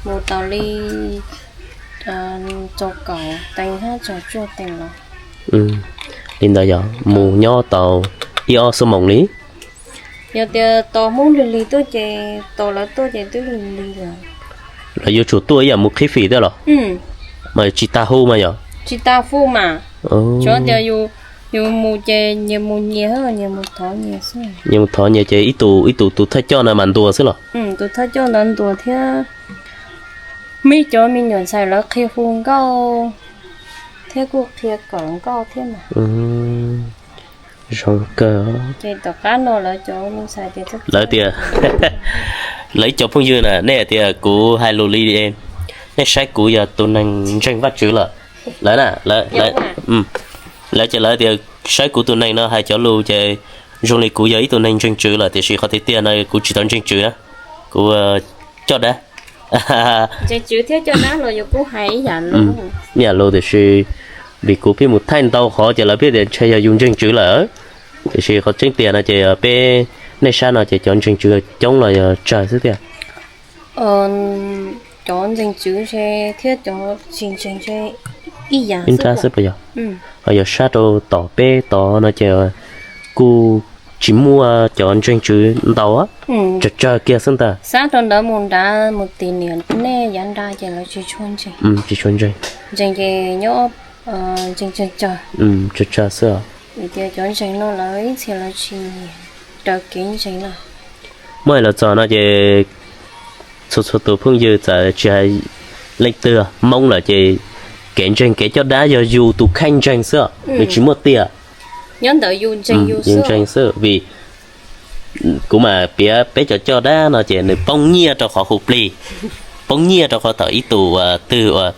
Mus tau li txog kaum teev thiab txog cuaj teev los. Li ntawd yog mus nyob tau ib ob xuab moos li. Yog tias tos Hmoob lig lig tuaj ces, tos lawv tuaj ces twb lig lig lawm. Lawv yuav tsum tuaj ib yam mus qhib fim thiab los? Mas tsis tas hu mas yog? Tsis tas hu mas. Tsuav tias yus Yus mus ces nyias mus nyias, nyias mus thov nyias xwb. Nyias mus thov nyias ces ib tus ib tus tus thawj coj no mas ntuas xwb los? Tus thawj coj ntawd ntuas thiab, muaj ib cov me nyuam ntxhais lawv qhia hu nkauj thiab kuj qhia kawm nkauj thiab mas. Zoo kawg. Ces tom qab no lawv cov me ntxhais tias, lawv tias, lawv ib co phooj ywg na, nej hais tias kuv hais lus li, nej saib kuv yog tus neeg ntseeg Vajtswv lawm. Lawv na, lawv ces lawv tias saib kuv tus neeg no hais cov lus ces zoo li kuv yog ib tug neeg ntseeg Tswv lawm, tiam sis qhov tiag tiag no kuv tsis tau ntseeg Tswv, kuv coj dab. Ntseeg Tswv thiab coj dab los yus kuj hais ib yam lus, ib yam lus, tiam sis vim kuv pheej mus thaij ntau qhov ces lawv pheej tias ntshe yog yus ntseeg Tswv lawm. Tiam sis qhov tseeb tiag no ces peb, nej saib no ces cov ntseeg Tswv coob los yog tsawg xwb tiag? Cov ntseeg Tswv thiab cov tsis ntseeg ib yam xwb puas yog? Ho yog sab rau tom peb tod no ces kuj tsis muaj cov ntseeg Tswv ntau, tsawg tsawg kiag xwb ntag. Sab rau ntawd mus nrad mus tim niam nej yav nrad ces lawv tsis tshua ntseeg. Tsis tshua ntseeg. Ntseeg ces nyob ntseeg tsawg tsawg. Tsawg tsawg xwb. Vim tias cov ntseeg no lawv ib txhia lawv tsis nyiam raws kev ntseeg no. Muaj hais los txog no ces txhua txhua tus phooj ywg txawm tsis hais leej twg Hmoob lawm ces kev ntseeg kev coj dab yog yus tus kheej ntseeg xwb, nws tsis muaj tiag. Nyob ntawm yus ntseeg yus ntseeg xwb. Vim kuv mas piav peb cov coj dab no ces nws poob nyiaj rau qhov hu plig, poob nyiaj rau qhov thaum ib tus twg uas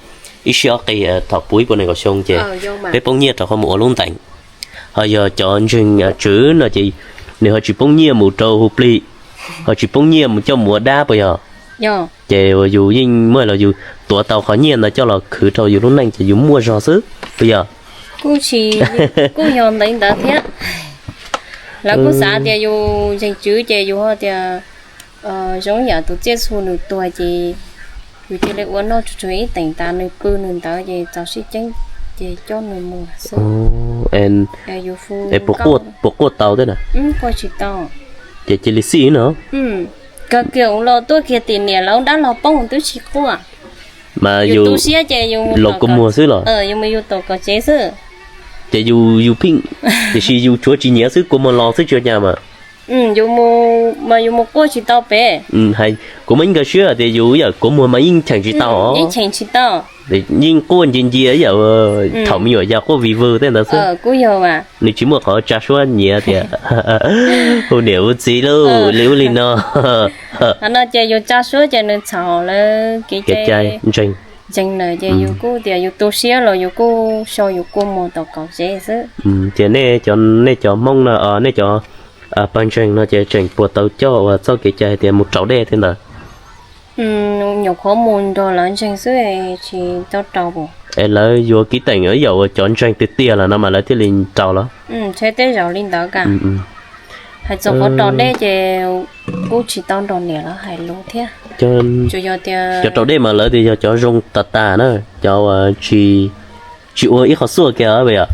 ib sij ob qig thaum puv ib puas nees nkaum xyoo ces peb poob nyiaj rau qhov mus ua lub ntees. Ho yog cov ntseeg Tswv no ces nws ho tsis poob nyiaj mus rau hu plig, ho tsis poob nyiaj mus coj mus ua dab puas yog? Ces uas yus yeej muaj los yus tuav tau qhov nyiaj ntawd coj los khwv rau yus lub neej ces yus muaj zog xwb puas yog? Kuj yog ntawd ntawd thiab. Lawv kuj xav tias yus ntseeg Tswv ces yus ho tias zoo yam tus tsiaj txhu nws tuag ces yus cia li ua noj tsuag tsuag ib teem tas nws pw nws ntawd ces txaus sib ceeb ces coj nws mus xwb. Puas quaj tau thiab na? Quaj tsis tau. Ces cia li xij no. Kawg kiag los tuaj kiag tim niam lawv dab los poob twb tsis quaj. Mas yus tu siab ces yus los kua muag xwb los? Yus mus yus tom kom tsev xwb. Ces yus yus pheej, tiam sis yus tshuav tsis nyiam xwb, kua muag los xwb tsis ua cas mas. Yus mus mas yus mus quaj tsis tau pem. Kuv muaj ib nkawd siab tias yus yam kua muag mas yeej cheem tsis tau. Yeej cheem tsis tau. Yeej quaj ncia ncia yam thaum me nyuam yaus quaj vij vwg tej ntawd xwb. Kuj yog mas. Nws tsis muaj qhov tsa suab nyiav tias hu niam hu txiv lauj li ub li no. Qhov no ces yus tsa suab ces nws txhaum lawv kev cai ntseeg na ces yus kuj tias yus tu siab los yus kuj sau yus kua muag tom kaum tsev xwb. Ces nej cov, nej cov Hmoob no, nej cov pawg ntseeg no ces tseem puas tau coj uas txoj kev cai hais tias mus raus dej tej ntawd? Nyuam qhuav mus nrog lawv ntseeg xwb, tsis tau raus. Es lawv yuav kiv teem ib yam uas cov ntseeg tiag tiag lawm no mas lawv thiaj li raus los? Ntshe tej zaum li ntawd ka. Hais txog qhov raus dej ces kuj tsis tau nrog niam lawv hais lus thiab. Tsuas yog tias cov raus dej mas lawv tias yog cov zoo tas tas na, cov uas tsis ua ib qho xuaj kiag yom.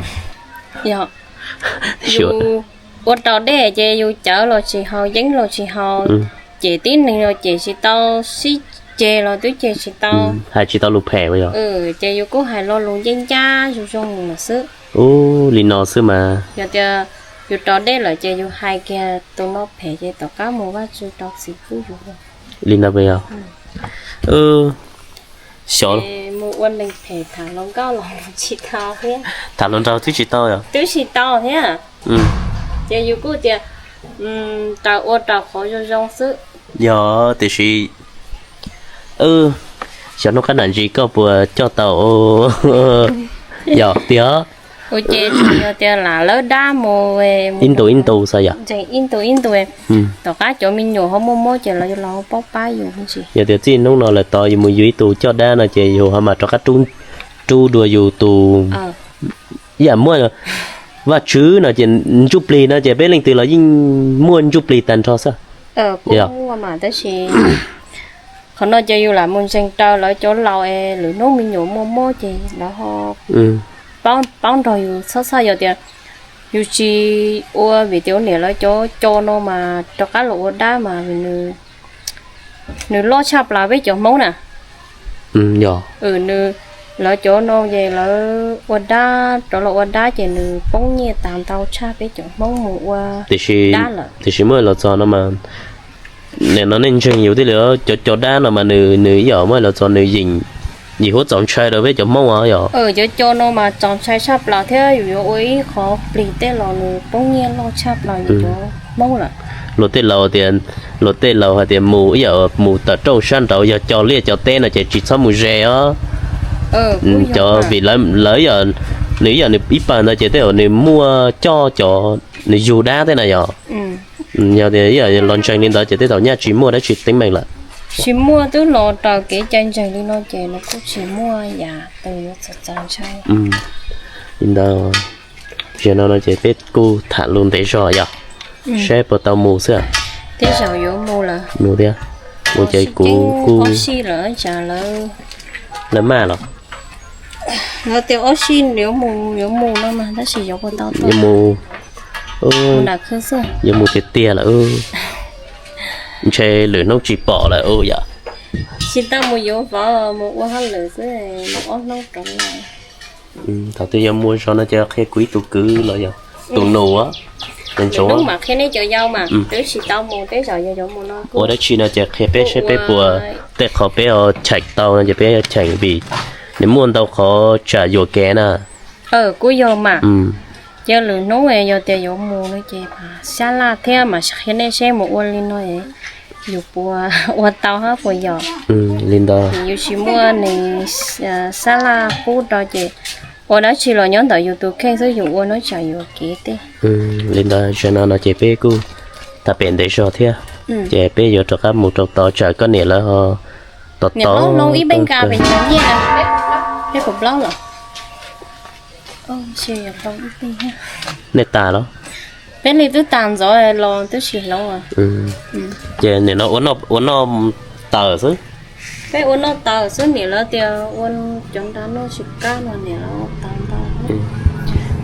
Yus ua raus dej ces yus cawv los tsis haus, yeeb los tsis haus, cem tib neeg los cem tsis tau, sib ceg los twb ceg tsis tau. Hais tsis tau lus phem yom. Ces yus kuj hais lo lus ncaj ncaj zoo zoo lawm xwb. Ub, li no xwb mas. Yog tias yus raus dej lawm ces yus hais kiag tus no phem ces tom qab mus Vajtswv rau txim pub yus. Li ntawd yog. Xyov, mus ua neeg phem tham hluas nkauj los tsis tau thiab. Tham hluas nraug twb tsis tau yom? Twb tsis tau thiab. Ces yus kuj tias raws ua raws qhov zoo zoo xwb. Yog, tiam sis xyov hnub qab nam ntsis koj puas coj tau. Yog tiag. Ua ces tsuas yog tias lam lawb dab mus ib ntus ib ntus xwb yom. Ib ntus ib ntus, tom qab cov me nyuam ho muaj mob ces lawv los paub pab yus ntsis. Yog tias txij hnub no lawm tod yus mus yus ib tug coj dab no ces yus ho mam rov qab rub dua yus tus, yam muaj Vajtswv no ces ntsuj plig no ces peb leej twg los yeej muaj ntsuj plig tag nrho xwb. Tab sis qhov no ces yus lam mus ntseeg raws lawv cov laus es lwm hnub me nyuam muaj mob ces lawv ho paub nrog yus txhob txhawj. Yog tias yus tsis ua vim tias ua niam lawv cov co no mas rov qab los ua dab mas nws loj tshaj plaws peb cov Hmoob na. Nws Lawv cov no ces lawv ua dab, rov los ua dab ces nws poob nyiaj tas ntau tshaj peb cov Hmoob mus ua dab lawm. Tiam sis muaj los txog no mas, nim no nej ntseeg yus thiaj li, cov cov dab no mas nws nws ib yam muaj los txog nws yeem, yeem huab txaus ntshai rau peb cov Hmoob os yom. Cov cov no mas txaus ntshai tshaj plaws thiab yus yuav ua ib qhov plig tej los nws poob nyiaj loj tshaj plaws yus cov Hmoob lawm. Luag tej laus tias, luag tej laus hais tias mus ib yam mus tawm rooj sab nraud yog cog liaj cog teb no ces tsis txhob mus ze os. Cov vim lawv, nws ib yam nws ib pawg ntawd ces tej zaum nws muaj coj cov, nws yug dab tej na yom. Yog tias ib yam los ntseeg li ntawd ces tej zaum nyaj tsis muaj dab tsi teeb meem lawm. Tsis muaj, twb los raws kev cai ntseeg li no ces nws kuj tsis muaj yam twg yuav txaus ntshai li ntawd. Zaum no no ces peb kuj tham lus ntev zog yom, saib puas tau mus xwb. Tej zaum yuav mus lawm. Mus thiab. Mus ces kuv kuj, lawv maj los? Lawv tias ob sij yuav mus, yuav mus no mas tab sis yuav puas tau, yuav mus, yuav mus tiag tiag lawm. Ntshe lwm hnub tsis pom lawm yom. Tsis tau mus yuav vauv mus ua hauj lwm xwb, mus ob hnub rov los. Thaum twg yuav mus zaum no ces qhia kuv ib tug kwv los yog tus nus, ntsuav mas qhia nej cov yau mas twb tsis tau mus, tej zaum yuav mus no ua dab tsi no ces qhia peb saib peb puas, tej qhov peb ho cheem tau no ces peb cheem vim nws muaj ntau qhov tsam yuam kev na. Kuj yog mas. Ces lwm hnub yog tias yuav mus no ces sab laj thiab mas qhia nej seb mus ua li no yus puas ua tau hab puas yog. Li ntawd. Yus tsis muaj nws sab laj pub rau ces ua dab tsi los nyob ntawm yus tus kheej xwb, yus ua no tsam yuam kev tej. Li ntawd zaum no no ces peb kuj tham pem ntev zog thiab, ces peb yuav rov qab mus rau tod tsam koj niam lawv ho tos tos. Nej tas los? Peb li twb tas ntxov los twb tsis hloov. Ces nim no ua noj taws xwb. Peb ua noj taws xwb, niam lawv tias ua cov nra noj tsis qab no niam lawv ua taws ntau.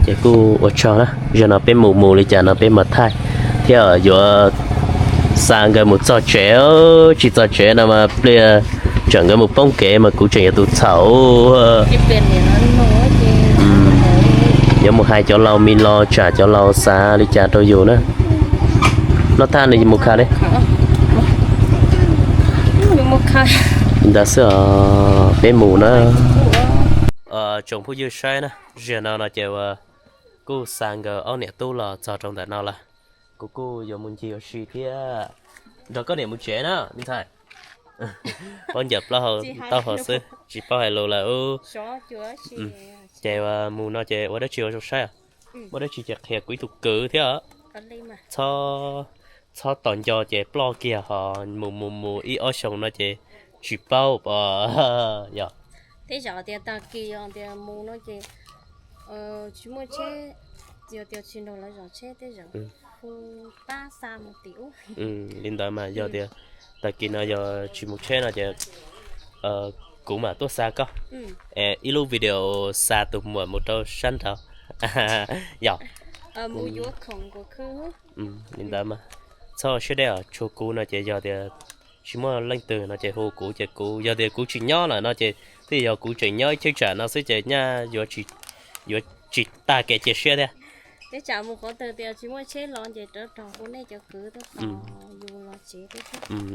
Ces kuj ua tsaug na, zaum no peb mus mus li cas no peb mas thaij thiab yuav xa nkawd mus txog tsev, tsis txog tsev no mas pliag tsam nkawd mus poob kev mas kuv tseem yog tus txhaum. Yuav mus hais cov laus mis los tsam cov laus xav li cas rau yus na. Noj tag nws mus kha li. Li ntawd xwb os, peb mus na. Tsoom phooj ywg saib na, zaum no no ces kuj xa nkawd ob niam tub los txog rau ntawm no lawm. Kuv kuj yuav mus ncig ua si thiab nrog koj niam mus tsev na me ntxhais. Paub ncaws plaub hau taub hau xwb tsis paub hais lus lawm. Ces mus no ces ua dab tsi ua zoo saib, muaj dab tsi ces qhia kuv ib tug kwv thiab. Txhob tos nco ces ploj kiag ho mus mus mus ib ob xyoos no ces tsis paub os. Yog tej zaum tias tag kis yog tias mus no ces tsis muaj tsheb, yog tias tsis nrog lawv zov tsheb tej zaum hu pab xa mus tim ub. Li ntawd mas yog tias tag kis no yog tsis mus tsheb no ces kuv mam tuaj xa koj. Ib lub video xa tus muam mus rau sab nraud. Yog li ntawd mas txhob siab deb os, tshuav kuv no ces yog tias tsis muaj leej twg no ces hu kuv ces kuv, yog tias kuv tsis nyob lawm no ces twb yog kuv tseem nyob ib cheeb tsam no xwb ces nyaj yuav tsis tag kev cia siab thiab.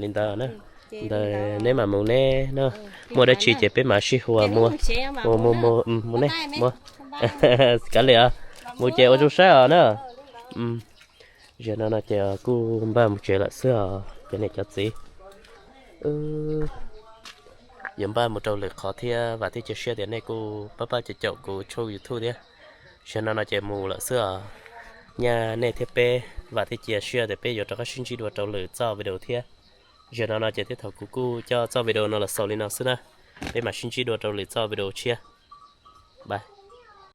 Li ntawd na, ntawd neb mam mus neb na, muaj dab tsi ces peb mam sib hua muab, muab, muab, muab neb, muab. Kav liam, mus ces ua zoo saib os na. Zaum no no ces kuj npaj mus tsev lawm xwb os cov niam cov txiv. Yuav npaj mus rau lwm qhov thiab, vam thiab cia siab tias nej kuj pab pab caum caum kuv tshooj YouTube thiab. Zaum no no ces mus lawm xwb os. Nyaj nej thiab peb, vam thiab cia siab tias peb yuav rov qab sib ntsib dua rau lwm txoj video thiab. Zaum no no ces tej thaum kuv kuj coj txoj video no los xaus li no xwb na. Peb mam sib ntsib dua rau lwm txoj video tshiab. Bye.